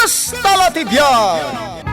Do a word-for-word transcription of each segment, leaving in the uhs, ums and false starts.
Kasta la ti biag!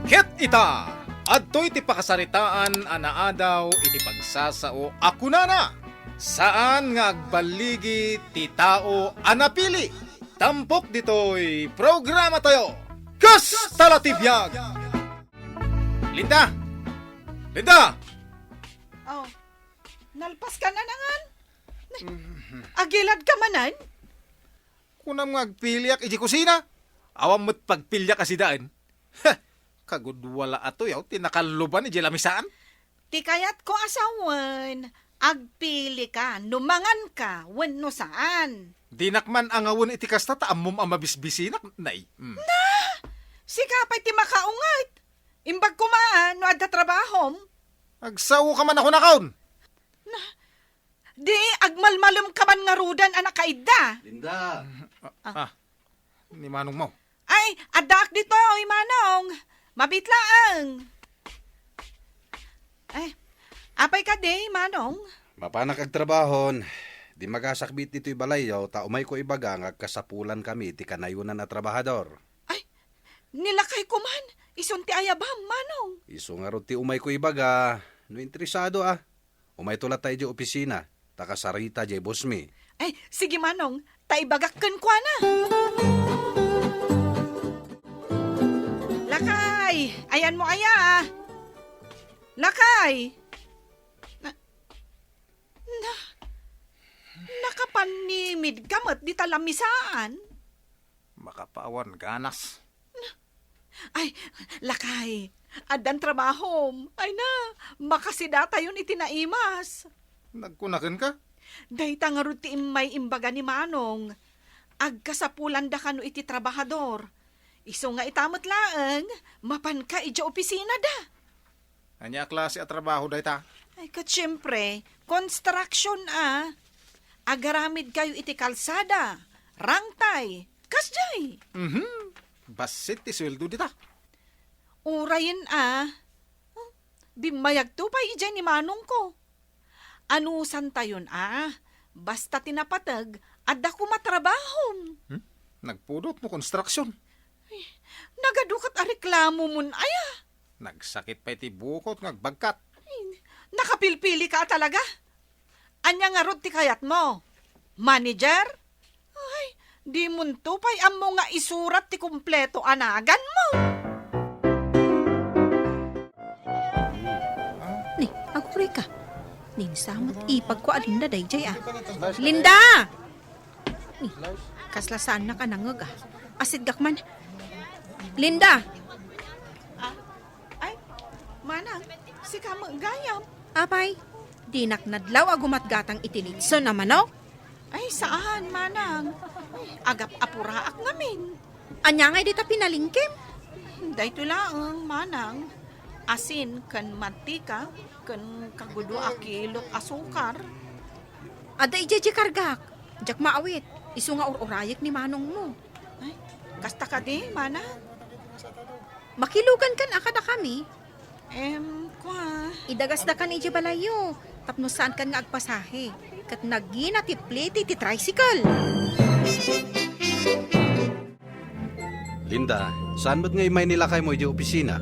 Ket ita, adtoy ti pakasaritaan a naadaw iti pagsasao a kunana, saan nga agballigi ti tao a napili. Tampok ditoy programatayo, Kasta la ti biag! Linda! Linda! Oh, nalpas ka na nangan? Agilad ka manen? Kunam nga agpiliak iti kusina. Awan met pagpiliak a sidaen. Heh, kagudua la atoy, aw, ti nakalluban iti lamisaan. Ti kayatko a sawen, agpili ka no mangan ka wenno saan. Dinak man angawen iti kasta ta ammom a mabisbisinak, nay. Mm. Na! Sika pay ti makaunget. Imbag koma a no adda trabahom. Agsao ka man a kunakon. Na, di agmalmalem ka man ngaruden a nakaidda. Linda. Ah, ah, ni Manong mo. Ay, addaak ditoy, Manong. Mabiit laeng. Ay, apay kadi, Manong? Mapanak agtrabahon. Di magasakbit ditoy balayyo, ta umayko ibaga nga agkasapulan kami ti kanayonan a trabahador. Ay, ni lakayko man, isun ti ayabam, Manong. Isu ngarud ti umayko ibaga, no interesado a. Umayto latta idiay opisina, ta kasarita diay boss mi. Ay, sige, Manong, ta ibagak kenkuana. Lakay, ayanmo aya? Lakay! Na, na, nakapannimid ka met dita lamisaan? Makapaawan ganas. Ay, lakay, addan trabahom. Ay na, makasidatayon iti naimas. Nagkunaken ka? Dayta ngarud ti immay imbaga ni Manong. Agkasapulanda kano iti trabahador. Isu nga ita met laeng, mapanka idiay opisinada. Ania a klase a trabaho dayta? Ay, ket siempre, construction a. Agaramid kayo iti kalsada, rangtay, kasdiay. Mhm. Bassit ti sueldo dita. Urayen a. Hmm, bimmayagto pay idiay ni manongko. Anusantayon a, basta ti napateg, adda koma trabahom. Hmm? Nagpudot no construction? Ay, nagadukat a reklamomon aya. Nagsakit pay ti bukot nga agbagkat. Ay, nakapilpili ka talaga. Ania ngarud ti kayatmo? Manager? Ay, dimonto pay ammo nga isurat ti kompleto a naganmo. Ni, aguray ka. Ninsamet ipagko a Linda daydiay a. Linda! Ni, kasla saannak a nangngeg a. Asidgak man. Linda! Ah, ay, manang, sika met gayam. Apay, dinak nadlaw a gumatgatang iti litson a manok? Ay, saan, manang. Agap-apuraak ngamin. Ania ngay dita pinalingkem? Daytoy laeng, manang. Asin ken mantika ken kagudua a kilok asukar. Adda idiay diay kargak. Diak maawit. Isu nga ur-urayek ni manongmo. Ay, kasta kadi, manang? Makilugankan a kadakami? Em, kua. Idagasdakan idiay balayyo, tapno saankan nga agpasahe, ket nagina ti plete ti tricycle. Linda, saan met nga immay ni lakaymo idiay opisina?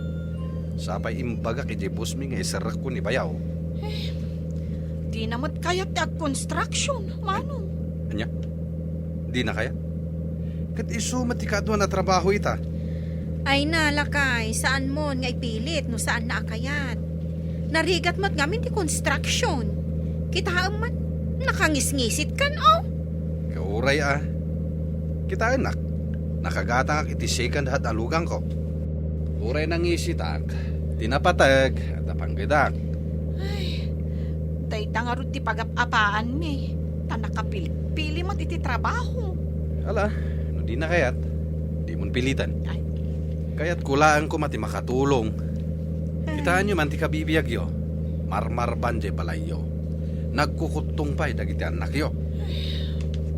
Sapay imbagak idiay boss mi nga iserrekko ni bayaw. Eh, dina met kayat ti agconstruction, manong. Ania? Dina kayat? Ket isu met ti kaaduan a trabaho ita. Ay na, lakay, saanmon nga ipilit no saanna a kayat. Narigat met ngamin ti construction. Kitaem man, nakangisngisitkan, oh. Kauray a. Kitaennak, nakagatangak iti second hand a lugangko. Uray nangisitak, ti napateg, adda panggedak. Ay, dayta ngarud ti pagap-apaanmi, ta nakapilpili met iti trabaho. Ala, no dina kayat, dimon piliten. Ay. Kayatko laeng koma ti makatulong. Kitaenyo man ti kabibiagyo, marmarban diay balayyo. Nagkukuttong pay dagiti annakyo.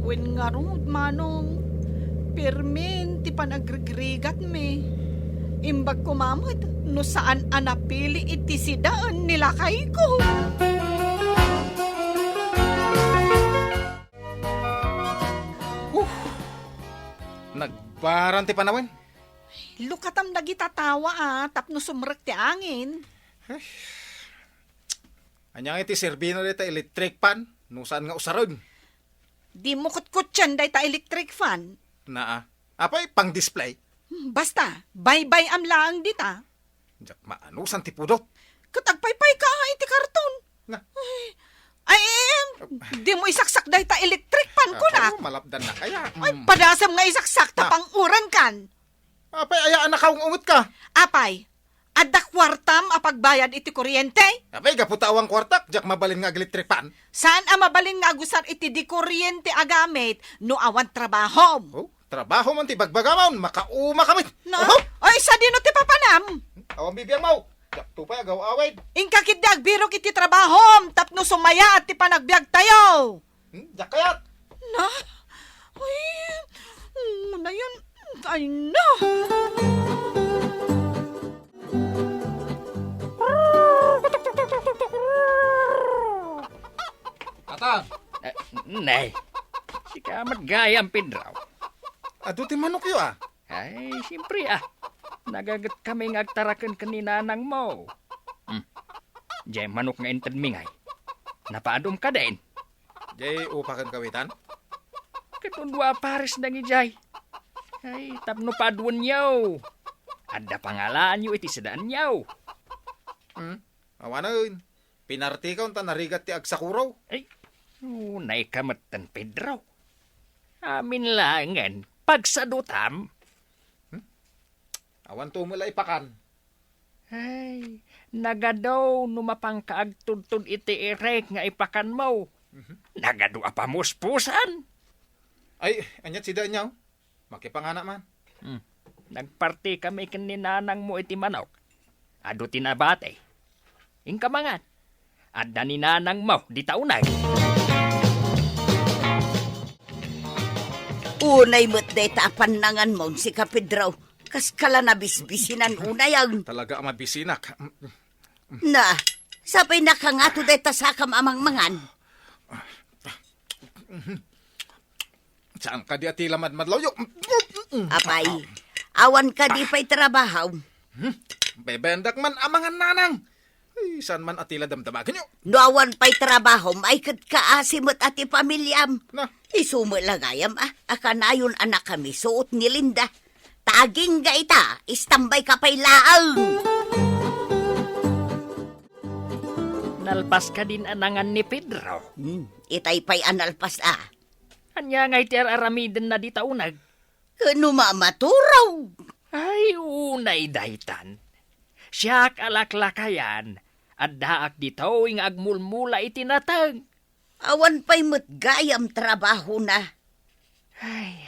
Wen ngarud, manong, pirmen ti panagrigrigatmi. Imbag koma met no saan a napili iti sidaen ni lakayko. Huh! Nag- Paran ti panawen? Lukatam dagita tawa, a, tapno sumrek ti angin. Ay. Ania nga iti serbina dayta electric fan? No saan nga usaren? Dimo kutkutsien dayta electric fan. Naa. Apay, pang-display? Hmm, basta, baybay-am laeng dita. Diak maanusan ti pudot. Ket agpaypayka iti karton. Na. Ay, ay, em, dimo isaksak dayta electric fan, kunak. Apo, malapdan na kaya. Ay, mm, padasem nga isaksak ta pang-urenkan. Apay, aya a nakaung-unget ka? Apay, adda kuartam a pagbayad iti kuryente? Apay, gapu ta awan kuartak, diak mabalin nga ag-electric fan. Saan a mabalin nga agusar iti di kuryente a gamit no awan trabahom? Oh, trabaho man ti bagbagamon, makauma kami. Na? Oho! Ay, sadino ti papanam? Awan bibiangmo. Diakto pay agaw-awid. Inka ketdi agbirok iti trabahom tapno sumayaat ti panagbiagtayo. Hmm, diak kayat. Na? Ay, manayon. Ay, na. Tatang! Eh, nay, sika met gayam, Pedro. Adu ti manokyo, a. Ay, siyempre, a. Nagaget kami nga agtaraken ken ni nanangmo. Hmm. Diay manok nga intedmi, ngay. Napaadum kadin? Diay upaken kawitan? Ket no dua a pares dagijay. Ay, tapno paaduenyo. Adda pangalaanyo iti sadaanyo. Hmm? Awanen. Pinartikaw ta narigat ti agsakuraw. Ay, unay ka metten, Pedro. Amin laengen, pagsadutam. Hmm? Awan to met la ipakan. Ay, nagadu no mapanka agtudtod iti irek nga ipakanmo. Mhm. Nagadu a pamuspusan. Ay, aniat sida aniaw? Makipangana man. Hmm. Nagparti kami ken ni nanangmo iti manok. Adu ti nabati. Inka mangan. Adda ni nanangmo dita uneg. Unay met dayta a pannanganmo, sika Pedro. Kaska la nabisbisinan unay, ang. Talaga a mabisinak. Na, sapay nakangato dayta sakam a mangmangan. Saan kadi a tila madmadlawyo? Apay, awan kadi pay trabaho? Hmm? Bebendak man a mangan, nanang. Ay, saan man a tila damdamagenyo? No awan pay trabaho, ay ket kaasi met a ti pamiliam. Na. Isu met la gayam, a, a kanayon a nakamisuot ni Linda. Ta agingga ita, istambay ka pay laeng. Nalpas kadin a nangan ni Pedro? Hmm, itay pay a nalpas a. Ania ngay ti ar-aramidenna dita uneg? Ket no mamaturaw. Ay, unay daytan. Siak a laklakayan, addaak ditoy nga agmulmula iti nateng. Awan pay met gayam trabahona. Ay,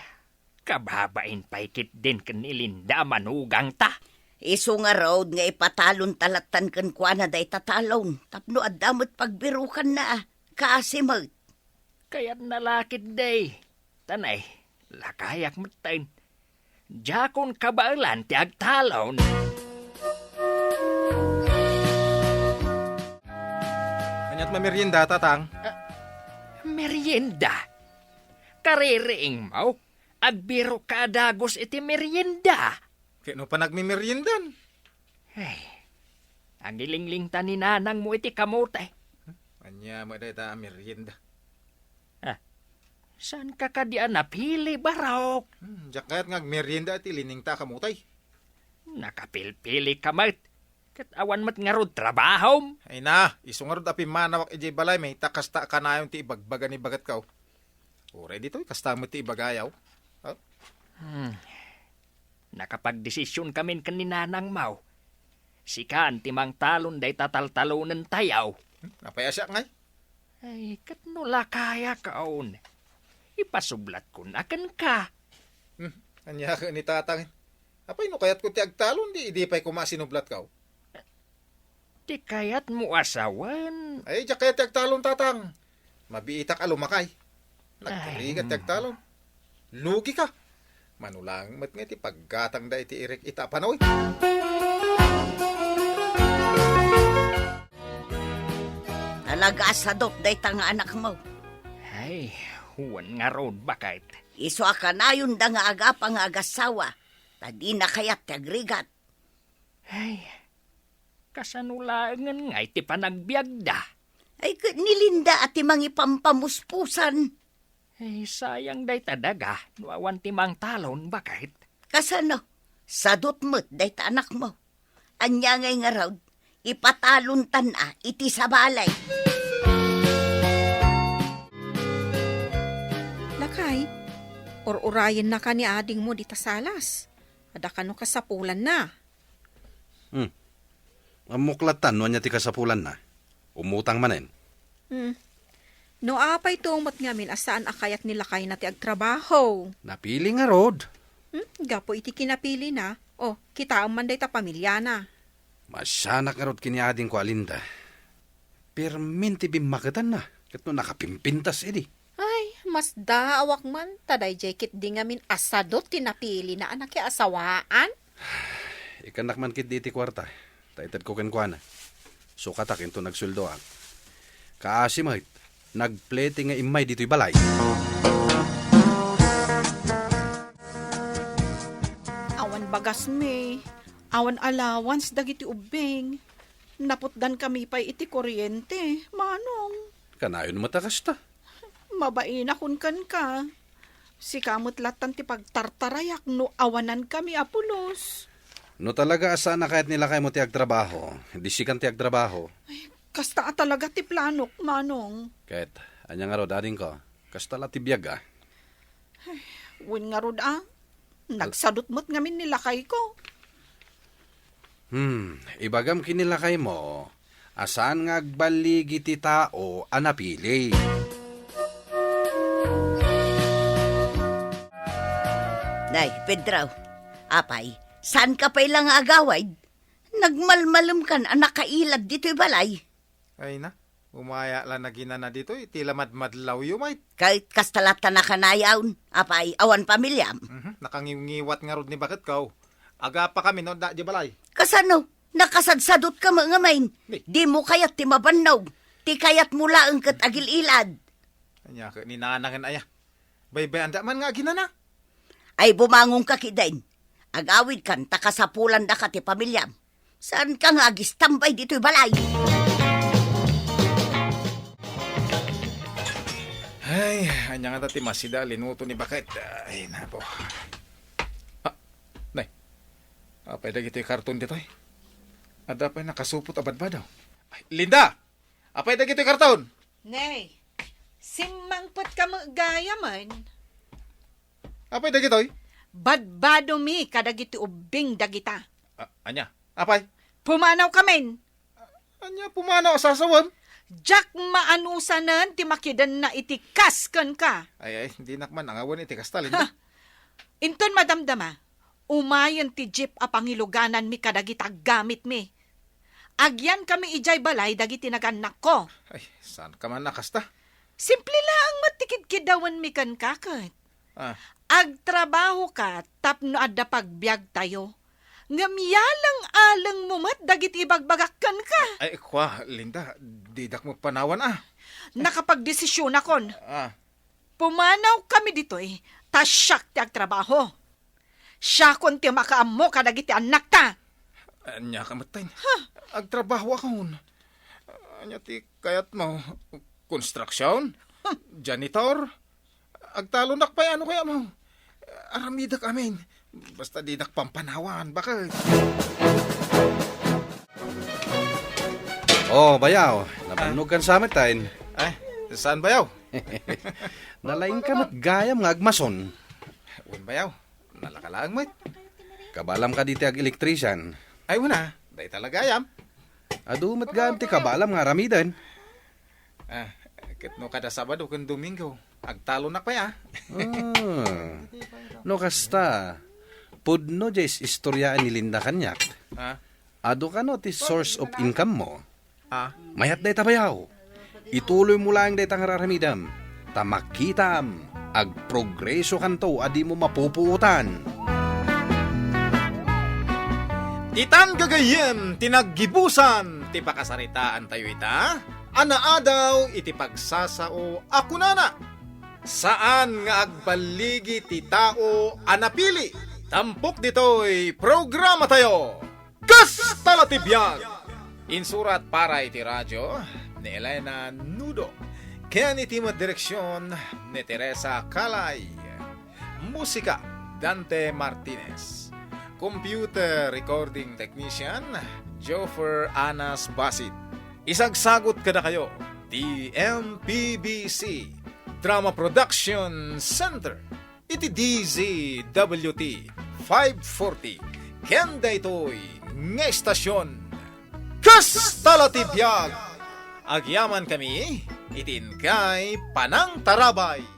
kababain pay ketdin ken ni Linda a manugangta. Isu ngarud nga ipatalonta lattan kenkuana dayta talon tapno adda met pagbirukanna a kaasi met. Kayatna la ketdi. Tanay, lakayak metten. Diakon kabaelan ti agtalon. Aniat mamerienda, tatang? Ah, merienda? Kaririingmo, agbirok ka a dagus iti merienda. Ket no panagmemeriendan? Ay, agilinglingta ni nanangmo iti kamote. Ania met dayta a merienda? Ah, saan ka kadi a napili, barok? Hmm, diak kayat nga agmerienda iti liningta a kamote. Nakapilpili ka met, ket awan met ngarud trabahom. Ay na, isu ngarud a pimmanawak idiay balaymi ta kasta a kanayon ti ibagbaga ni bagetko. Uray ditoy, kasta met ti ibagayo. Oh? Hmm. Nakapagdesision kamin ken ni nanangmo. Sikan ti mangtalon dayta taltalonentayo. Hmm, apay a siak ngay? Ay, ket no lakayakon, ipasublatkon a kenka. Hmm, ania ket ni tatang? Apay no kayatko ti agtalon, di, idi pay koma sinublatko? Ti kayatmo a sawen? Ay, diak kayat ti agtalon, tatang. Mabiitak a lumakay. Nagturigat ti agtalon. Lugika. Mano laeng met nga iti paggatangda iti irek ita a panawen. Talaga a sadot dayta nga anakmo. Ay, wen ngarud, baket. Isu a kanayonda nga agapa nga agassawa, ta dina kayat ti agrigat. Ay, kasano laengen ngay ti panagbiagda? Ay, ket ni Linda a ti mangipampamuspusan. Ay, sayang dayta daga no awan ti mangtalon, baket. Kasano? Sadut met dayta anakmo. Ania ngay ngarud, ipatalontan a iti sabali. Lakay, ur-urayennaka ni adingmo dita salas. Adda kano kasapulanna. Hmm. Ammok latta no ania ti kasapulanna. Umutang manen. Hmm. No apay to met ngamin a saan a kayat ni lakayna ti agtrabaho? Napili ngarud. Hmm? Gapu iti kinapilina. O, kitaem man dayta pamiliana. Masianak ngarud ken ni adingko a Linda. Permin ti bimmaketanna, ket no nakapimpintas idi. Ay, masdaawak man, ta daydiay ketdi ngamin a sadut ti napilina a nakiasawaan. Ikkannak man ketdi iti kuarta, ta itedko kenkuana. Sukatak inton agsueldoak. Kaasi met, nagplete nga immay ditoy balay. Awan bagasmi, awan allowance dagiti ubbing. Naputdankami pay iti kuryente, Manong. Kanayon met a kasta. Mabainakon kenka. Sika met lattan ti pagtartarayak no awanankami a pulos. No talaga a saan a kayat ni lakaymo ti agtrabaho, di sikan ti agtrabaho. Ay, kasta a talaga ti planok, Manong. Ket, ania ngarud, adingko? Kasta la ti biag, a? Ay, wen ngarud, a? Nagsadut met ngamin ni lakayko. Hmm, ibagam ken ni lakaymo a saan nga agballigi ti tao a napili. Nay, Pedro, apay, saanka pay la nga agawid? Nagmalmalemkan a nakailad ditoy balay. Ay na, umaya la naginana ditoy, ti la madmadlawyo met. Ket kasta latta nakanayon, apay, awan pamiliam? Mhm, nakangiwngiwat ngarud ni baketko. Agapakami no adda di balay. Kasano? Nakasadsadutka met ngamin. Di. Dimo kayat ti mabannog. Ti kayatmo laeng ket agil-ilad. Ania ket ni nanangen aya? Baybayanda man nga aginana. Ay, bumangonka ketdin. Agawidkan ta kasapulandaka ti pamiliam. Saanka nga agistambay ditoy balay? Ay, ania ngata ti masida a linuto ni baket? Ay, nako. Ah, nay. Apay dagitoy karton ditoy? Adda pay nakasupot a badbado. Ay, Linda! Apay dagitoy karton? Nay, simmangpetka met gayamen. Apay dagitoy? Badbadomi kadagiti ubbing dagita. A-, ania? Apay? Pumanawkamin. Ania pumanaw a sasawem? Diak maanusanen ti makidenna iti kas kenka. Ay, ay, dinak man nangawen iti kasta, Linda. Ha! Inton madamdama, umayen ti jeep a pangilugananmi kadagiti aggamitmi. Agyankami idiay balay dagiti nagannakko. Ay, saanka man a kasta? Simple laeng met ti kidkidawenmi kenka ket. Ah. Agtrabahoka tapno adda pagbiagtayo. Ngem yaleng-alengmo met dagiti ibagbagak kenka. Ay, kua, Linda, didak met panawan, a. Nakapagdesisionakon. Ah. Pumanawkami ditoy, ta siak ti agtrabaho. Siakon ti makaammo kadagiti annakta. Ania ka met, Tay? Ha? Agtrabahoakon. Ania ti kayatmo? Konstruksion? Huh. Janitor? Agtalonak pay, ano kayatmo? Aramidek amin. Basta dinak pampanawan, baket. Oh, bayaw, nabannog kan sa met, Tay. Ay, saan, bayaw? Nalaingka met gayam nga agmason. Wen, bayaw. Nalaka laeng met. Kabaelam kadi ti ag-electrician? Ay, wen a, dayta la gayam. Adu met gayam ti kabaelam nga aramiden. Ah, ket no kada Sabado ken Domingo, agtalonak pay, a. Ah, no kasta, pudno diay is-istoriaan ni Linda kaniak. Ha? Adu kano ti source of income mo? Ah. Mayat dayta, bayaw. Ituloy mo laeng dayta nga ar-aramidem, ta makitam, agprogreso kanto a dimo mapupuotan. Ditan gagayyem ti naggibusan ti pakasaritaantayo ita a naadaw iti pagsasao a kunana, Saan nga agballigi ti tao a napili. Tampok ditoy programatayo, Kasta la ti Biag! Insurat para iti radio ni Elena Nudo ken iti met direksion ni Teresa Calay. Musika, Dante Martinez. Computer recording technician, Joffer Anas Basit. Isagsagut kadakayo ti M P B C Drama Production Center iti D Z W T five forty ken daytoy nga istasyon. Kasta la ti biag! Agyamankami iti inkay panangtarabay.